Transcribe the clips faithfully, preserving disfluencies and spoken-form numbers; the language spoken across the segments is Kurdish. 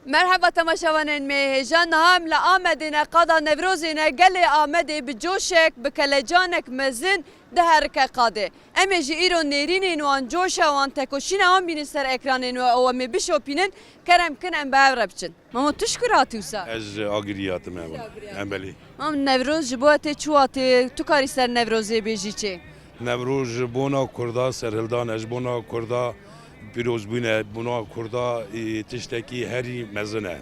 Merheba temaşevanên me hêja, niha em li Amedê ne, qada Newrozê ne, gelê Amedê bi coşek, bi kelecanek mezin diherike qadê. Em ê ji îro nêrînên wan, coşa wan, tekoşîna wan bînin ser ekranên we û em ê bişopînin, kerem kin em bi hev re biçin. Mamo, tu ji kur hatî wisa? Ez ji Agiriyê hatime. Em belê. Mam, Newroz ji bo tê çi watê? Tu karî ser Newrozê bêjî çi? Newroz ji bona Kurda serhildan e, ji bona Kurda pîrozbûn e, bona Kurda, e, tiştekî herî mezin e.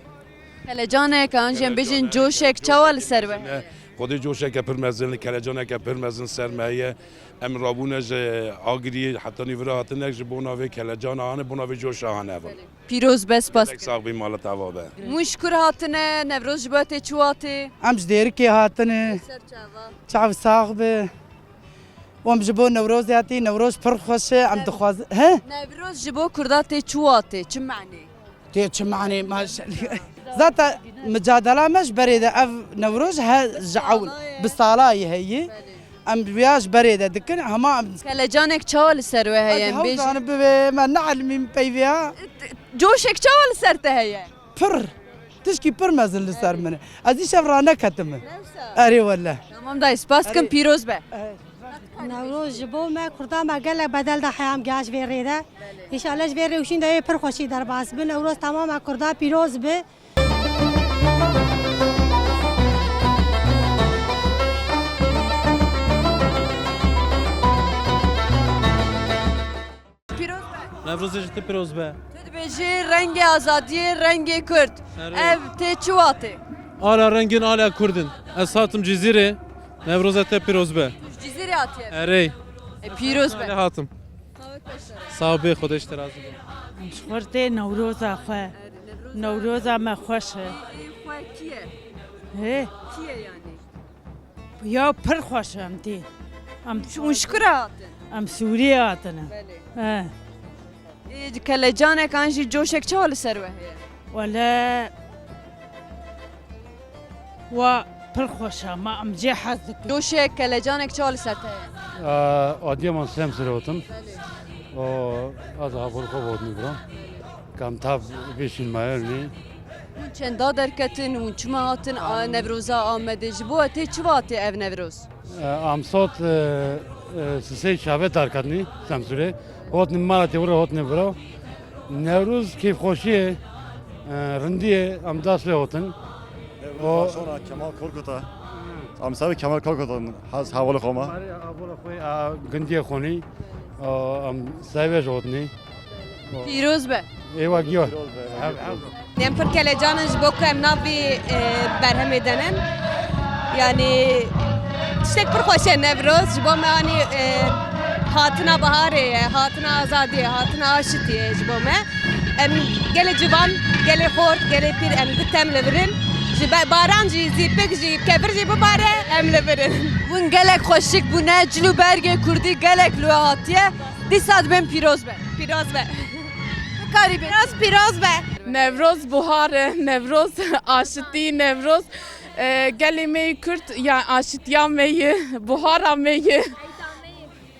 Kelecanek, an jî em bêjin, kelecanek, coşek çawa li ser we heye? Xwedê coşeke pir mezin, kelecaneke pir mezin ser me heye. Em rabûne ji Agiriyê hetanî vira hatine ji bona vê kelecana hane, bona vê coşa hane. Pîroz be, spas. Gelek sax bî, mala te ava be. Hûn ji kur hatine, Newroz ji bo tê çi watê? Em ji Dêrikê hatine. Ser çava. Çav sax be. Em ji bo Newrozê hatî, Newroz pir xweş e, em dixwazin. He? Newroz ji bo Kurda tê çi watê, çi manê? Tê çi manê, maşallah. Zaten micadela me ji berê de ev Newroz he ji ewl, bi salayê heye. Em riya ji berê de dikin, hema em Kelecanek çawa li ser we heye? Ez em hew bêjin. Zanim bibe, me neelimî min peyvê ha. Coşek çawa li ser te heye? Pir. Tişkî pir mezin li ser min e. Ez îşev raneketime. Erê wele. Tamam dayê, spas kim, pîroz be. Newroz ji bo me, Kurda me gelek bedel da heyam giha ji vê rê de. Belê. Înşallah ji vê rêwşîn de yê pir xweşî derbas bin. Newroz tamama Kurda pîroz bi. Pîroz be. Newrozê ji te pîroz be. Tu dibêjî rengê azadiyê, rengê Kurd. Erê. Ev tê çi watê? Ala rengin, ala Kurdin. Ez hatim Cizîrê. Newroza te pîroz be. Tu ji Cizîrê hatiye? Erê. E, pîroz be. Erê hatim. Sağ ol, Xwedê ji te razî be. Ji xwe tê Newroza xwe. Newroza me xweş e. Ê, ê xwe kî ye? He? Kî ye yanî? Ya pir xweş e em tê. Em Hûn ji kur hatin? Em Sûriyê hatine. Belê. He. Ê, kelecanek an jî coşek çawa li ser we heye? Wele wa pir xweş e, ma em jê hez dikin. Coşek, kelecanek çawa li ser te heye? Aa, Adiyaman Semsirê otim. Belê. O, ez haborî xwe votnî bira. Kam tav vê şîn mayernî. Hûn çenda derketin, hûn çima hatin a, Newroza Amedê? Ji bo tê çi vatê ev Newroz? E, amsot, e, e, sisey çavê derketnî Semsûrê. Hotnî mala tê wira hotnî vira. Newroz kêfxweşiyê, e, rindiyê em dest pê hotin. O Şona Kemal Korkut e. Em ser Kemal Korkut in, hez hevalê xwe me. Hevalê xwe, a, gundiyê xwe nî. O, em seyvê ji hotnî. Pîroz be. Êwa giyo. Em pir kelecan in ji bo ku em nav vî, e, berhemê de nin. Yanî tiştek pir xweş e Newroz. Ji bo me anî, e, hatina biharê ye, hatina azadiyê, hatina aşitiyê ji bo me. Em gelê ciwan, gelê xort, gelê pîr em di tem li vir in. Ji be-, baran jî, zîpik jî, kevir jî bibare, em li vir in. Hûn gelek xweşik bûne, cil û bergê kurdî gelek li we hatiye. Dîsa dibên pîroz be. Pîroz be. Karî be. Pîroz, pîroz be. Newroz buhar e, Newroz aşitî, Newroz, e, gelê me yê Kurd, ya aşitiya me ye, buhara me ye.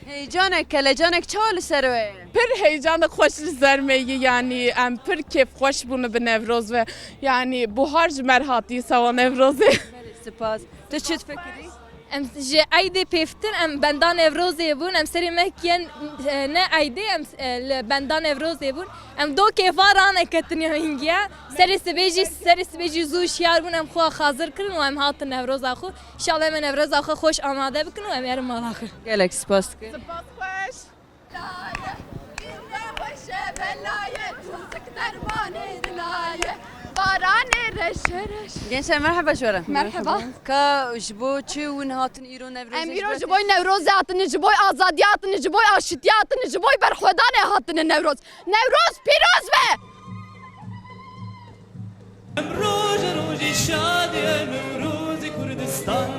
Heyecanek, kelecanek çawa li ser we ye? Pir heyecanek xweş li ser me ye, yanî em pir kêfxweş bûne bi Newroz ve. Yanî buhar ji me re hatî, sawa Newrozê. Belê, spas. Tu çi difikirî? Em ji eydê pêvtir em benda Newrozê bûn, em serê me kiyen, e, ne eydê, em, e, li benda Newrozê bûn. Em do kêfa rane ketin ya hingiya. Serê sibê jî, serê sibê jî zû şiyar bûn, em xwe xazir kirin û em hatin Newroza xwe. Înşallah em ê Newroza xwe xweş amade bikin û em herin mala xwe. Gelek spas dikin. Spas xweş. Gençler, merhaba ji we re. Merhaba. Ka ji bo çi hûn hatin îro Newrozê? Em îro ji bo Newrozê hatine, ji bo azadiyê hatine, ji bo aşitiyê hatine, ji bo berxwedanê hatine Newroz. Newroz pîroz be! Em roj rojî şadî ye Newrozê Kurdistan.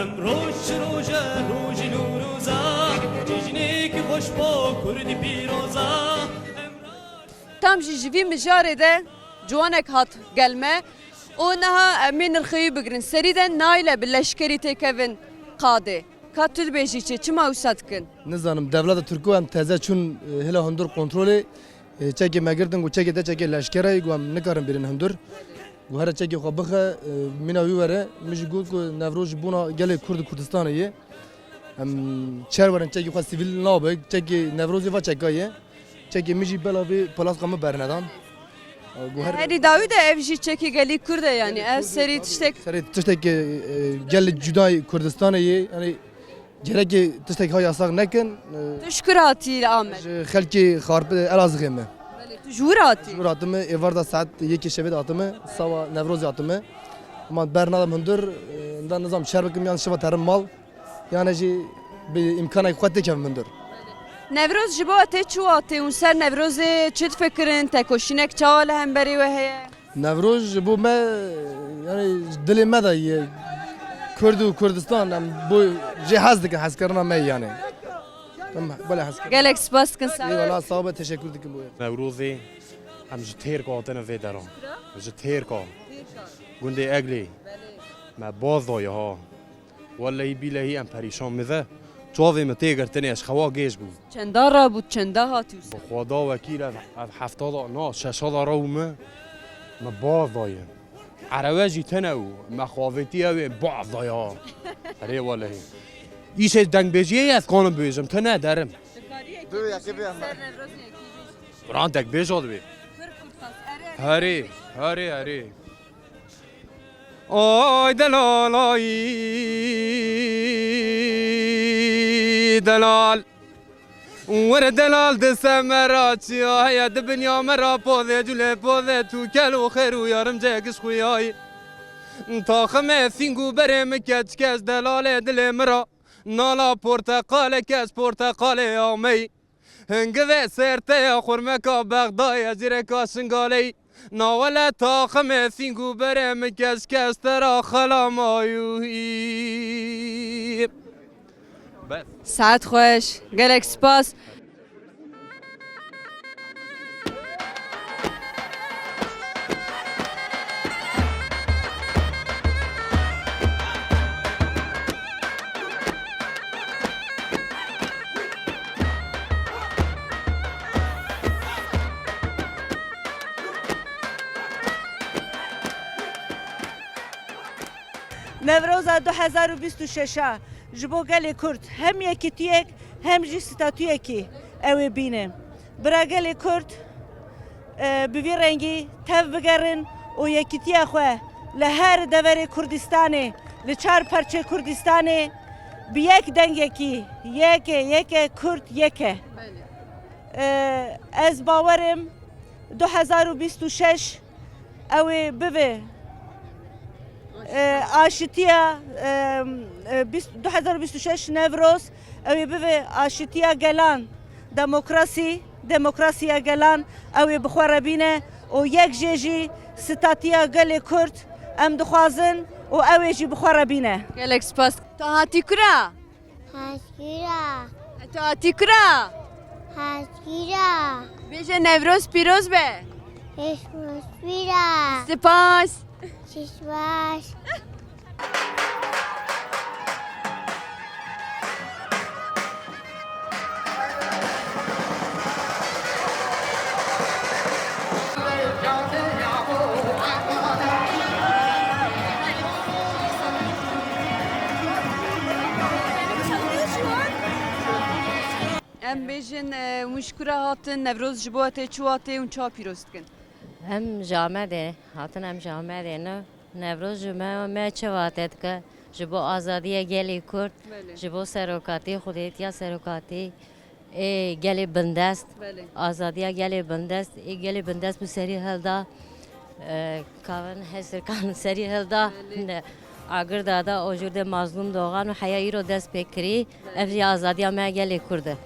Em roj roj e rojî Newroza, cîjnekî xweş bo Kurdî pîroza. Em roj Tam jî ji vî mijarê de ciwanek hat gel me û niha em ê nirxê wî bigirin. Serî de nayle bi leşkerî têkevin qadê. Ka tu dibêjî çi? Çima wisa dikin? Nizanim, dewleta Tirko em teze çûn, e, hila hundir kontrolê, e, çekê me girtin, ku çekê te çekê leşkerê ye, ku em nikarin bêrin hundir. Ku here çekê xwe bixe, e, mîna wî were, min jî got ku Newroz ji bona gelê Kurd û Kurdistanê ye. Em çer werin çekê xwe sivîl nabe, çekê Newrozê va çeka ye. Çekê min jî bela vê palaska min bernedan. E, ku her Herî dawî de ev jî çekê gelî Kurd e, yanî ev serî tiştek. Serê tiştekê, e, gelê cudayê Kurdistanê ye. Yanî gerekê tiştek ha yasax nekin. E, Tu ji kur hatî li Amed? Ji xelkê Xarpêt Elazixê me. Belê, tu ji wir hatî? Ji wir hatime, êvarda saet yekê şevê de hatime, sawa Newrozê hatime. Ama bernadim hundir, e, nda nizam şer bikim yan şiva terim mal. Yanî jî bi îmkanek xwe têkevim hundir. Newroz ji bo te çi watê û ser Newrozê çi difikirin? Tekoşînek çawa li hemberî we heye? Newroz ji bo me, yanî ji dilê me de ye. Kurd û Kurdistan, em bo jê hez dikin, hezkirina me yanî. Em belê hez dikin. Gelek spas dikin, sağ ol. Eyvallah, sağ ol, teşekkür dikim bo. Newrozê em ji Têrka hatine vê deran. Ji Têrka. Gundê Eglê. Me baz daye ha. Wellehî bîlehî em perîşan, min ve çavê min tê girtinê, ez xewa gêj bûm. Çenda rabû, çenda hatî wisa? Bi Xweda wekîl ev, ev hefta da, na, şeşa da rabû min, min baz daye. Erewe jî tune û me xavêtî ew ê baz daya. Erê wellehî. Îşê dengbêjiyê ez kanim bêjim, tune derim. Dikarî yekî bêjî, ser Newrozê yekî bêjî. Quran tek bêj dibê. Pir kurtas, erê. Herê, herê, herê. Ay delal, ay delal. Were delal di semera çiya heye, di binya me ra pozê culê pozê tu kel û xêr û yarim ce giş xuyayî. Taximê sîng û berê min keç keç delalê dilê min ra. Nala porteqalê keç porteqalê ameyî. Hingivê serteya xurmeka Bexdayê, zîreka Şingaleyî. Nawele taximê sîng û berê min keş keş te ra xelamayûyî. Bes. Saet xweş, gelek spas. Newroza du hezar û bîst û şeş a ji bo gelê Kurd hem yekîtiyek hem jî statuyekî ew ê bîne. Bira gelê Kurd, e, bi vî rengî tev bigerin û yekîtiya xwe li her deverê Kurdistanê, li çar perçê Kurdistanê bi yek dengekî, yek e, yek e, Kurd yek e. Belê. E, ez bawerim du hezar û bîst û şeş ew ê bibe, e, aşitiya, e, e, bîst, du hezar û bîst û şeş Newroz, ew ê bibe aşitiya gelan, demokrasî, demokrasiya gelan ew ê bi xwe re bîne û yek jê jî statiya gelê Kurd em dixwazin û ew ê jî bi xwe re bîne. Gelek spas. Tu hatî kura? Hezkira. E, tu hatî kura? Hezkira. Bêje Newroz pîroz be. Newroz pîroz. Spas. Spas. Em bêjin, e, hûn ji kura hatin, Newroz ji bo te çi watê û çawa pîroz dikin? Em ji Amedê hatin, em ji Amedê ne. Newroz ji me, me çi vate dike? Ji bo azadiya gelê Kurd, Belê. Ji bo serokatî, xwedêtiya serokatî, ê gelê bindest, Belê. Azadiya gelê bindest, ê gelê bindest bi serî hilda, e, kavin hesirkan serî hilda, Belê. Ne, agir dada, o jûr de mazlûm doxan û heya îro dest pê kirî, Belê. Ev jî azadiya me gelê Kurd e.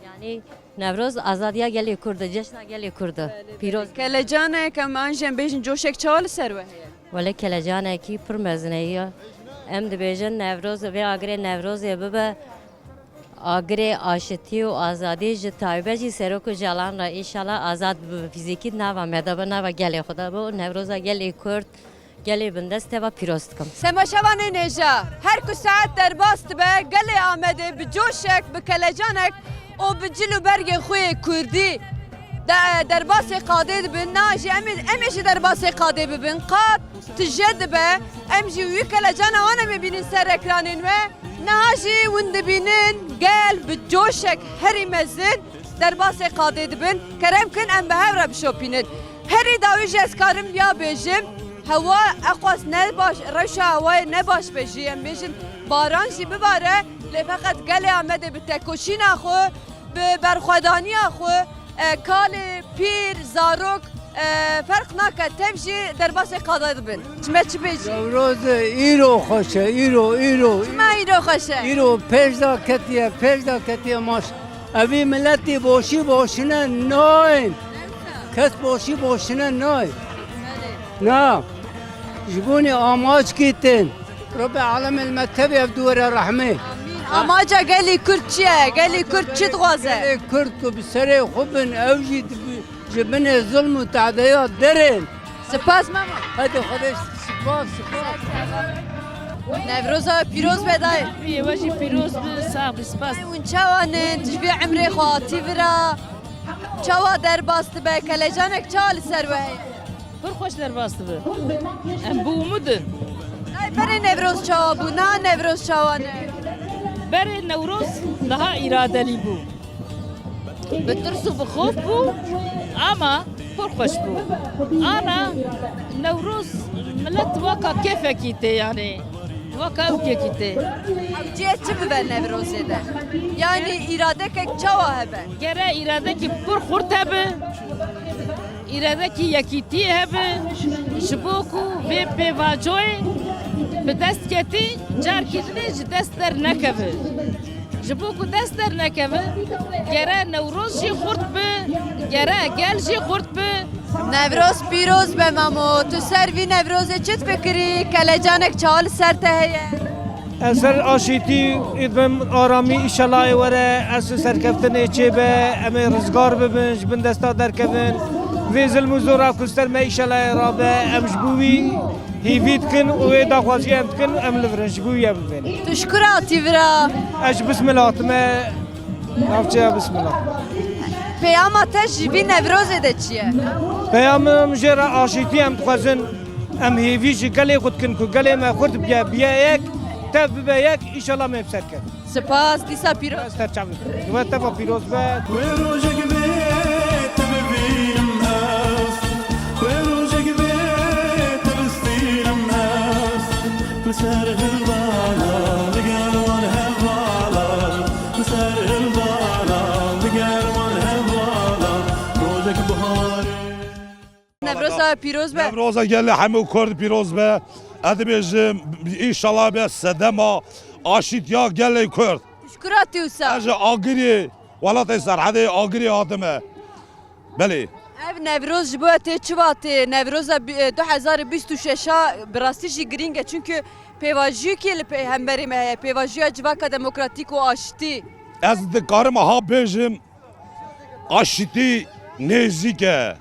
Yanî Newroz azadiya gelê Kurd e, ceşna gelê Kurd e. Belê, Pîroz. Belê. Kelecanek em an jî em bêjin coşek çawa li ser we heye? Wele kelecanekî pir mezin e ya. Em dibêjin Newroz, vê agirê Newrozê bibe agirê aşitî û azadî, ji taybet jî Serok Ocalan re, înşallah azad bibe, fîzîkî di nava me de be, nava gelê xwe de be û Newroza gelê Kurd Gelê bindest te va pîroz dikim. Sema şevanên hêja, her ku saet derbas dibe, gelê Amedê bi coşek, bi kelecanek û bi cil û bergên xwe yê kurdî de, derbasê qadê dibin. Niha jî em ê, em ê jî derbasê qadê bibin. Qad tije dibe, em jî wî kelecana wan em ê bînin ser ekranên we. Niha jî hûn dibînin, gel bi coşek herî mezin derbasê qadê dibin. Kerem kin, em bi hev re bişopînin. Herî dawî jî ez karim ya bêjim, hewa eqwas ne baş, rewşa hewayê ne baş be jî, em bêjin baran jî bibare, lê feqet gelê Amedê bi tekoşîna xwe, bi berxwedaniya xwe, e, kalê, pîr, zarok, e, ferq nake, tev jî derbasê qadê dibin. Ji me çi bêjî? Newroz îro xweş e, îro, îro. Çima îro xweş e? Îro pêş de ketiye, pêş de ketiye maş. Evî miletî boşî boşine nayên. Kes boşî boşine nayên. Na. Ji bonê amackî tên. Rebê alemê li me tevî ev dû were rehmê. Amaca gelî Kurd çi ye? Gelî Kurd çi dixwaze? Gelê Kurd ku bi serê xwe bin, ew jî di-, ji binê zilm û tedeya derên. Spas mama. Hadi Xwedê spas, spas. Newroza pîroz be dayê. Yê we jî pîroz be, sax be, spas. Ay, hûn çawa ne? Tu ji vê emrê xwe hatî vira. Çawa derbas dibe? Kelecanek çawa li ser we heye? Pir xweş derbas dibe. Em bi umid in. Ay, berê Newroz çawa bû? Na Newroz çawa ne? Berê Newroz daha îradelî bû. Bi tirs û bi xof bû, ama pir xweş bû. Ana Newroz milet weka kêfekî tê, yanî weka ewkekî tê. Ew cihê çi bibe Newrozê de? Yanî îradekek çawa hebe? Gere îradekî pir xurt hebe, îradekî yekîtiyê hebe, ji bo ku vê pêvajoyê bi dest ketî, carkî dinê ji dest dernekeve. Ji bo ku dest dernekeve, gere Newroz jî xurt bi, gere gel jî xurt bi. Newroz pîroz be mamo. Tu ser vî Newrozê çi difikirî? Kelecanek çawa li ser te heye? Ez ser aşîtî dibim, aramî îşelayê were, ez serkeftinê çêbe, em ê rizgar bibin, ji bin desta derkevin. Vê zilm û zora ku ser me îşelayê rabe, em ji bo wî hêvî dikin û wê daxwaziya em dikin, em li vir in, ji bo wî em li vir in. Tu ji kur hatî vira? Ez ji Bismil hatime, navçeya Bismila. Peyama te ji vî Newrozê de çi ye? Peyamê min jê re aşîtî em dixwazin, em hêvî ji gelê xwe dikin ku gelê me xurt biye, biye yek, tev bibe yek, înşallah me bi ser ket. Spas, dîsa pîroz. Ez ter çav dikim. Ji we teva pîroz be. Wê rojek bê te bibînim ez, wê rojek bê te bistînim ez. Li ser hildana, li gel wan hevala, li ser hildana, li gel wan hevala, rojek biharê. Newroza pîroz be. Newroza gelê hemû Kurd pîroz be. Ez dibêjim, înşallah be sedema aşîtiya gelê Kurd. Tu ji kur hatî wisa? Ez ji Agiriyê, welatê Serhedê Agiriyê hatime. Belê. Ev Newroz ji bo tê çi vatê? Newroza bi-, du hezar û bîst û şeş a bi rastî jî girîng e. Çimkî pêvajoyekê li pê-, hemberî me heye. Pêvajoya civaka demokratîk û aştî. Ez dikarim ha bêjim, aşitî nêzîk e.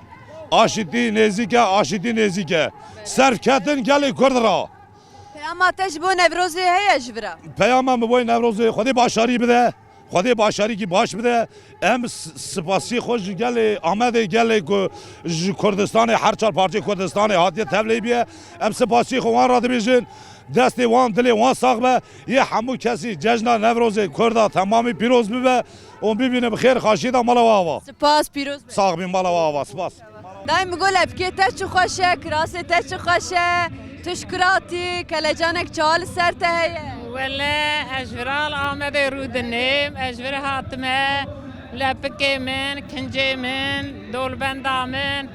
Aşitî nêzîk e, aşitî nêzîk e. Serfketin gelê Kurd ra. Peyama te ji bo Newrozê heye ji vira? Peyama min bo Newrozê, Xwedê başarî bide. Xwedê başarîkî baş bide. Em s-, spasî xwe ji gelê Amedê, gelê ku ji Kurdistanê, her çar parçeyê Kurdistanê hatiye tevlê bîye. Em spasî xwe wan re dibêjin. Destê wan, dilê wan sax be. Yê hemû kesî cejna Newrozê Kurda temamî pîroz bibe. Û bibîne bi xêr, xaşî de mala we ava. Spas, pîroz be. Sax bî, mala we ava. Spas. Dayê min got, lepikê te çi xweş e, kirasê te çi xweş e. Tu ji kur hatî, kelecanek çawa li ser te heye? Wele, ez ji vira li Amedê rûdinêm, ez ji vir hatime, lepikê min, kincê min, dolbenda min,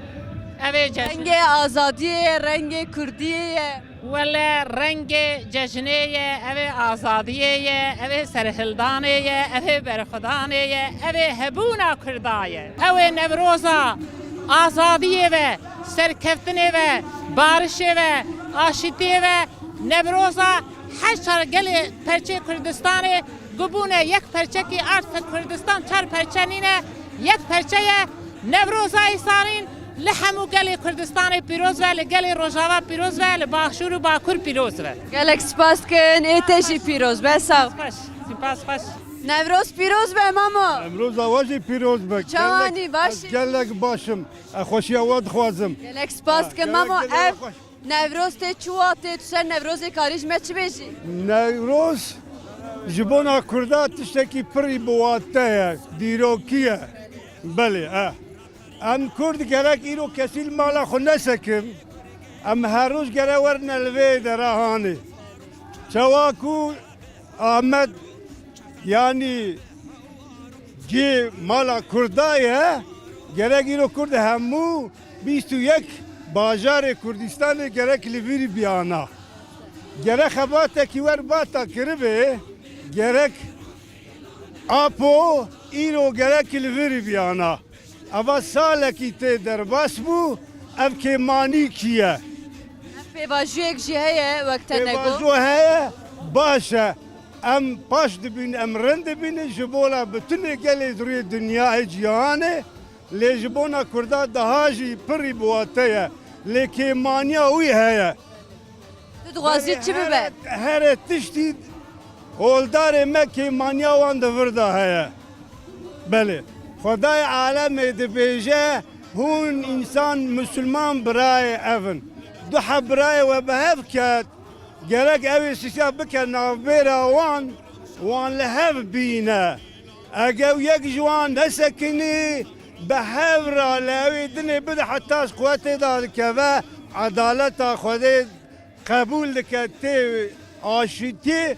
ev ê cejn. Rengê azadiyê ye, rengê kurdiyê ye. Wele rengê cejnê ye, ev ê azadiyê ye, ev ê serhildanê ye, ev ê berxwedanê ye, ev ê hebûna Kurda ye. Ew ê Newroza azadiyê ve, serkeftinê ve, barişê ve, aşîtiyê ve, Newroza her çar gelê perçê Kurdistanê ku bûne yek perçekî, artık Kurdistan çar perçe nîne, yek perçe ye. Newroza îsarîn Li hemû gelê Kurdistanê pîroz be, li gelê Rojava pîroz be, li Başûr û Bakur pîroz be. Gelek spas dikin, ê te jî pîroz be, sağ ol. Xweş, spas xweş. Newroz pîroz be mamo. Newroza we jî pîroz be. Çawanî, baş î? Gelek baş im. Ez xweşiya we dixwazim. Gelek spas dikin mamo. Ev Newroz tê çi wa tê, tu ser Newrozê karî ji me çi bêjî? Newroz ji bona Kurda tiştekî pirî bi wate ye, dîrokî ye. Belê, eh. Em Kurd gerek îro kesî li mala xwe nesekin. Em her roj gere werine li vê dera hanê. Çawa ku Amed, yanî cê mala Kurda ye, gerek îro Kurd hemû bîst û yek bajarê Kurdistanê gerek li vîrî biyana. Gerek xebatekî wer bata kiribê, gerek Apo îro gerek li vîrî biyana. Eva salekî tê derbas bû, ev kêmanîkî ye. Pêvajoyek jî heye wek te nego. Pêvajo heye, baş e. Em paş dibîn, em rind dibînin ji bona bitinê gelê di rûyê dinyayê cîhanê, lê ji bona Kurda daha jî pirî bi wate ye. Lê kêmaniya wî heye. Tu dixwazî çi bibe? Here tiştî holdarê me kêmaniya wan di vir de heye. Belê. Xwedayê alemê dibêje, hûn însan, misilman birayê ev in. Du heb birayê we bi hev ket, gerek ew ê sisiya bike navbêra wan, wan li hev bîne. Eger yek ji wan nesekinî, bi hev re li ew ê dinê bide heta ji quwetê de dikeve, edaleta Xwedê qebûl dike tê aşîtiyê,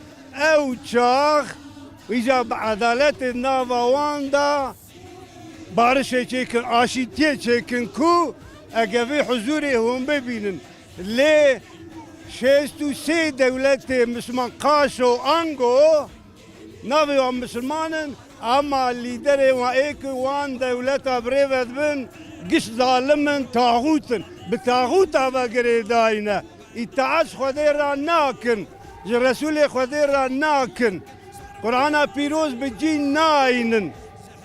ew çax îca bi edaletê nava wan de barişê çêkin, aşîtiyê çêkin ku ege vê huzûrê hûn bibînin. Lê şêst û sê dewletê misliman qaşo ango Navê wan misilman in, ama lîderê wan ê ku wan dewleta birêve dibin, giş zalim in, taxût in. Bi taxûta ve girêdayî ne. Îtaet ji Xwedê re nakin, ji Resûlê Xwedê re nakin. Qur'ana pîroz bi cî nayînin.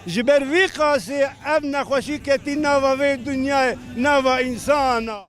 Ji ber vî qasê ev nexweşî ketî nava vê dinyayê, nava însana.